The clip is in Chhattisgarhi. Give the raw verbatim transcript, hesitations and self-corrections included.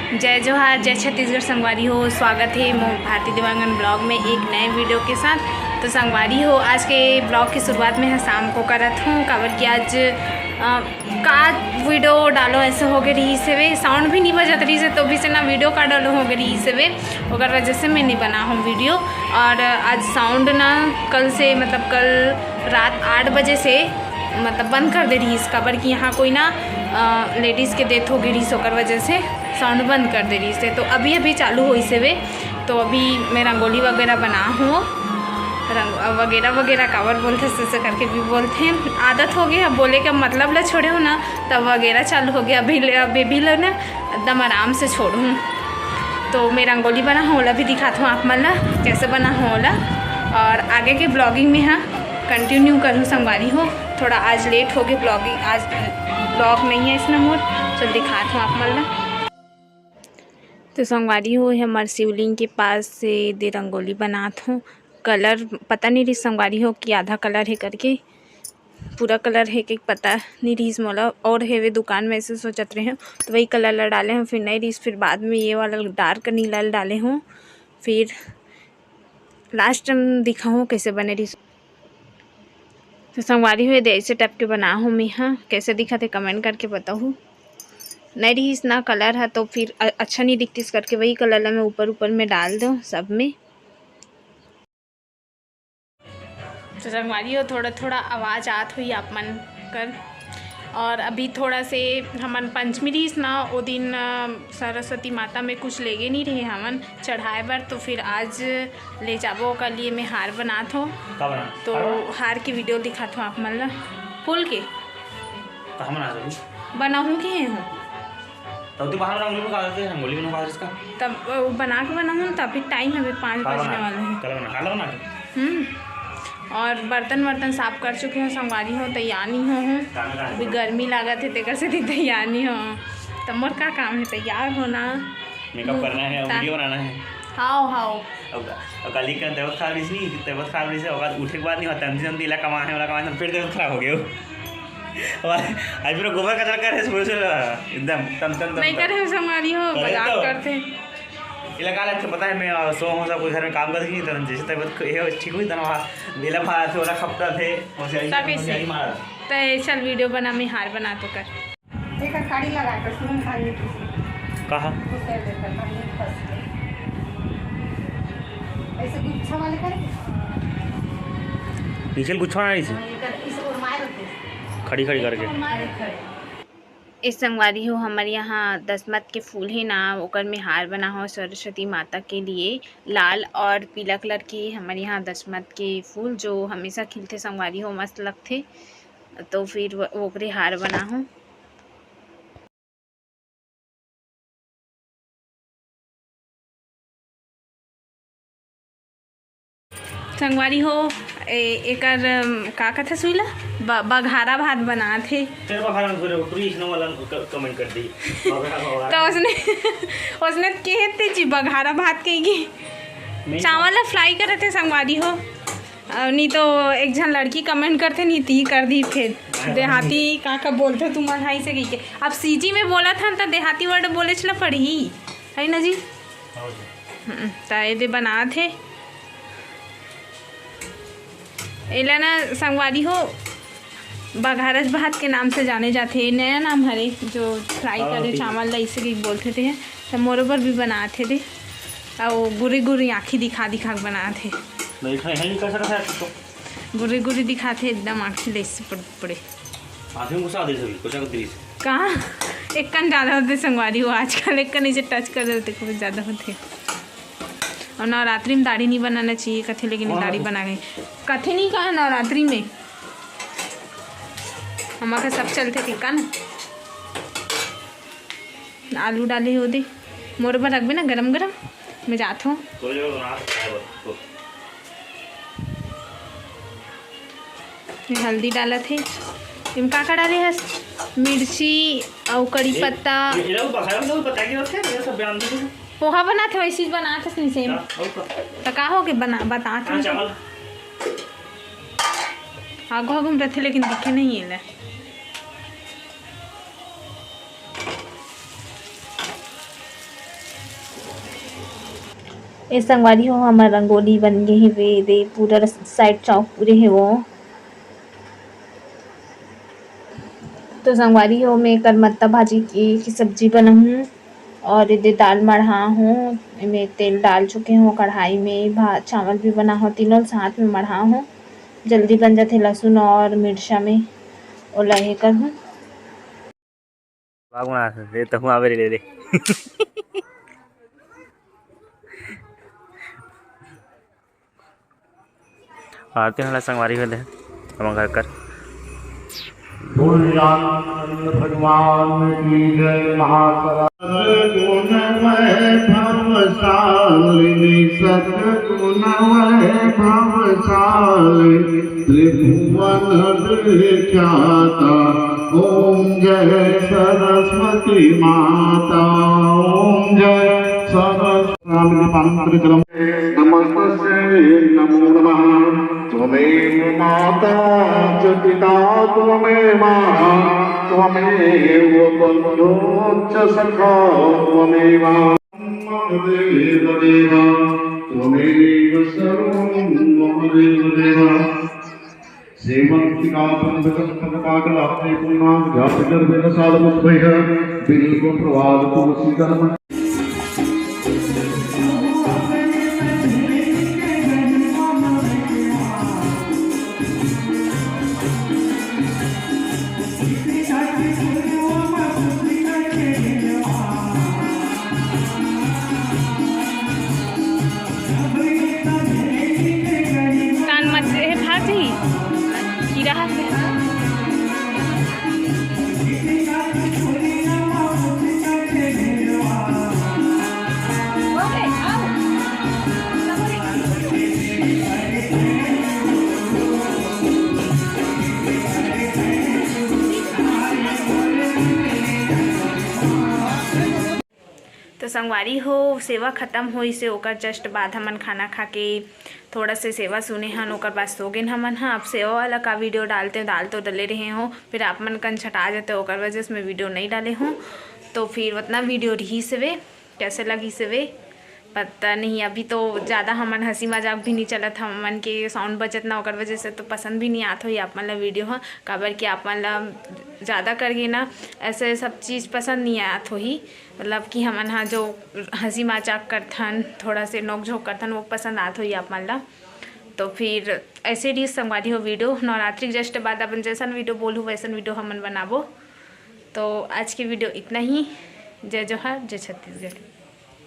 जय जोहार, जय छत्तीसगढ़ संगवारी हो, स्वागत हे मोर भारती देवांगन ब्लॉग में एक नए वीडियो के साथ। तो संगवारी हो, आज के ब्लॉग की शुरुआत में ह शाम को करत हूँ, काबर कि आज अ, का वीडियो डालो ऐसे हो गए रही से वे, साउंड भी नहीं बजत रही से, तो भी से ना वीडियो का डालो हो गए रही से वे, ओकर वजह से मैं नहीं बना हूँ वीडियो। और आज साउंड ना कल से, मतलब कल रात आठ बजे से मतलब बंद कर दे रही, काबर कि यहाँ कोई ना लेडीज़ के डेथ हो गई रही, ओकर वजह से साउंड बंद कर दे रही से। तो अभी अभी चालू होई से वे, तो अभी मैं रंगोली वगैरह बना हूँ। रंग वगैरह वगैरह काबर बोलते, से करके भी बोलते हैं, आदत हो गया बोले के, मतलब ला छोड़े हो ना, तब वगैरह चालू हो गया। अभी ले, अभी भी लो ना, एकदम आराम से छोड़ूँ। तो मैं रंगोली बना हूँ, ओला भी दिखात हूँ आप मन ला कैसे बना हूँ ओला। और आगे के ब्लॉगिंग में हाँ कंटिन्यू करूँ संगवारी हो। थोड़ा आज लेट हो गए ब्लॉगिंग, आज ब्लॉग नहीं है इसमें मोर। चल दिखात हूँ आप मन ला। तो संगवारी हो, ये हमार शिवलिंग के पास से दे रंगोली बनात हूँ। कलर पता नहीं रही संगवारी हो कि आधा कलर है करके, पूरा कलर है कि पता नहीं रहीस मोला, और हेवे दुकान में ऐसे सोचत रहे हूँ, तो वही कलर ला डाले हूँ। फिर नहीं रहीस, फिर बाद में ये वाला डार्क नीला ला डाले हूँ, फिर लास्ट में दिखाऊँ कैसे बने रहीस। तो संगवारी हो, ये दे ऐसे टाइप के बना हूँ मैं, हाँ कैसे दिखत हे कमेंट करके बताहू। नहीं रहीस ना कलर है तो फिर अ- अच्छा नहीं दिखतीस करके वही कलर ला मैं ऊपर ऊपर में डाल दूँ सब में। तो संगवारी हो, थोड़ा थोड़ा आवाज़ आत हुई आप मन कर। और अभी थोड़ा से हमन पंचमी रहीस ना, ओ दिन अ, सरस्वती माता में कुछ लेगे नहीं रहे हमन चढ़ाए बर, तो फिर आज ले जाबो ओकर लिए मैं हार बनात हो। का बना? तो हार बना? हार के वीडियो दिखात हो आप मन ला, फूल के। तो हम बना सकबो। बनाहूँ के हूँ। तब तो बाहर रंगोली में का देते हैं, रंगोली में बाहर इसका। तब अ, बना के बनाहूँ ना, तब भी टाइम है, अभी पाँच का बजने बना? वाले हैं। कल बना, कल बना के। हम्म। और बर्तन वर्तन साफ कर चुके हो संगवारी हो, तैयार नहीं हो हूँ। काम है, काम है। अभी गर्मी लागत है, तेकर से तैयार नहीं हो। तो मोर का काम है, तैयार होना। मेकअप करना है, ता- वीडियो बनाना है। हाओ, हाओ। अब, अब काली का तबीयत खराब रही थी, तबीयत खराब रही से, ओकर उठे के बाद नहीं होता, हम दिन इला कमा है, वाला कमा है, फिर तबीयत खराब हो गया। और आज पूरा गोबर कचरा कर है, सुबह से एकदम तन, तन, तन, नहीं तन। करे हो संगवारी हो, करे मजाक तो। करते हैं। इला का लगता पता है, मैं, अ, सो हूँ, सब कोई घर में काम करती नहीं, तन जैसे तबीयत ख-, ये ठीक हुई, तन वहाँ बेला मारा थे, ओला खपता थे, और से ता ऐसे कैसे? मारा। तो चल वीडियो बना, मैं हार बना तो कर। एकर काड़ी लगा के सुन खाली किसी। कहा? उसे लेकर खाली फंस गए। ऐसे गुच्छा वाले करे? पीछे गुच्छा ना इसे। हाँ, एकर इसे उरमाए रखते। खड़ी खड़ी करके। उरमाए रखते। ए संगवारी हो, हमर यहाँ दसमत के फूल हे ना, ओकर में हार बना हो सरस्वती माता के लिए। लाल और पीला कलर के हमर यहाँ दसमत के फूल, जो हमेशा खिलथे संगवारी हो, मस्त लगथे। तो फिर वो, ओकरे हार बना हो। संगवारी हो, ए, एकर, अम, का कथे सुई ला? ब-, बघारा भात बनात हे। तेरे बघारा में घुरे, पूरी इसने वाला क-, कमेंट कर दी। बघारा, बघारा। तो उसने, उसने कहे थे जी, बघारा भात कहेगी। नहीं। चावल ला फ्राई करे थे संगवारी हो। अ, नहीं तो एक झन लड़की कमेंट करथे, नहीं ती कर दी फिर। देहाती का का बोलथे तुमन हाई से कहिके। अब सीजी में बोलत हन त देहाती वर्ड बोलेच ल पड़ही, है ना जी? हाँ जी। हम्म, त एदे बनात हे। एला ना संगवारी हो, बघारस भात के नाम से जाने जाथे। नया नाम हरे, जो फ्राई हाँ, करे ठीक। चावल ला इसे भी बोलथे ते। त मोरो बर भी बनात हे दे। अउ गुरी गुरी आँखी दिखा दिखा के बनात हे। नहीं, खाए, नहीं कर सकता है तो। गुरी गुरी दिखात हे एकदम आँखी ले से पड़-, पड़े। आँखी में गुस्सा आ दे सभी, कुछ अगर दृश्य। कहाँ? एक कन ज़्यादा होथे संगवारी हो, आजकल एक कन इसे टच कर देथे, कुछ ज़्यादा होथे। अउ नवरात्रि में दाढ़ी नहीं बनाना चाहिए कथे, लेकिन कौन दाढ़ी है? बना गई कथे नहीं कहा नवरात्रि में। हमारे सब चलथे ठीक है ना। आलू डाले हो दे, मोर बर रखबे ना गरम गरम, मैं जात हूँ। कोई लोग बना सकता है बस, तो। ये हल्दी डालत हे, एम का का डाले हस? मिर्ची अउ कड़ी ये, पत्ता। ये, ये लोग बघारा में लोग पता है क्या होता है? ये सब बयान दे दो। पोहा बनात हे, वैसे ही बनात हस नहीं सेम। हाँ, और का? त का हो के बना, बतात हाँ, हूँ। चावल। आगू आगू में रथे, लेकिन दिखे नहीं है ले। ए संगवारी हो, हमर रंगोली बन गे हेवे, दे पूरा साइड चौक पूरे हे वो। तो संगवारी हो, मैं करमत्ता भाजी की, की सब्जी बनाहूँ और एदे दाल मढ़ा हूँ। मैं तेल डाल चुके हूँ कढ़ाई में, भात चावल भी बना हूँ, तीनों साथ में मढ़ा हूँ। जल्दी बन जाथे लहसुन और मिर्चा में, ओला ये करहूँ। बाग बना ये तहूँ आवे रे ले ले। आते हैं संगवारी हो दे हम घर कर। बोल रामचंद्र भगवान की जय। महासरा गुण वैभवशालिनी, सतगुण वैभवशालिनी, त्रिभुवन विख्याता। ओम जय सरस्वती माता, ओम जय सरस्वती। राम दीपांतर जलम। नमस्तस्यै नमो नमः। त्वमेव माता च पिता त्वमेव, त्वमेव बन्धु च सखा त्वमेव। मम देव देव, त्वमेव सर्वं मम देव देव। सेवंतिका पंचकल्पक पाटल आपने पूर्णांग जात गर्भेण साल पुष्पैः बिल्व प्रवाल तुलसी कर्म। कान मत, हे, भाग जाही। कीड़ा हाथ में। तो संगवारी हो, सेवा खत्म होइस हे, ओकर just बाद हमन खाना खा के थोड़ा से सेवा सुने हन, ओकर बाद सो गेन हमन ह। अब सेवा वाला का video डालते, डाल तो डले रहे हो, फिर आप मन कन छटा जाते, ओकर वजह से मैं video नहीं डाले हूँ। तो फिर उतना video रहिस हवे, कैसे लगिस हवे पता नहीं। अभी तो ज़्यादा हमन हंसी मजाक भी नहीं चलत, हमन के sound बजत ना, ओकर वजह से तो पसंद भी नहीं आत होही आप मन ला video ह, काबर कि आप मन ला ज़्यादा करके ना ऐसे सब चीज़ पसंद नहीं आत होही। मतलब कि हमन ह जो हंसी मजाक करथन, थोड़ा से नोक झोंक करथन, वो पसंद आत होही आप मन ला। तो फिर ऐसे रहिस संगवारी हो video, नवरात्रि के just बाद अपन जैसन video बोलहूँ वैसन video हमन बनाबो। तो आज के video इतना ही। जय जोहार, जय छत्तीसगढ़।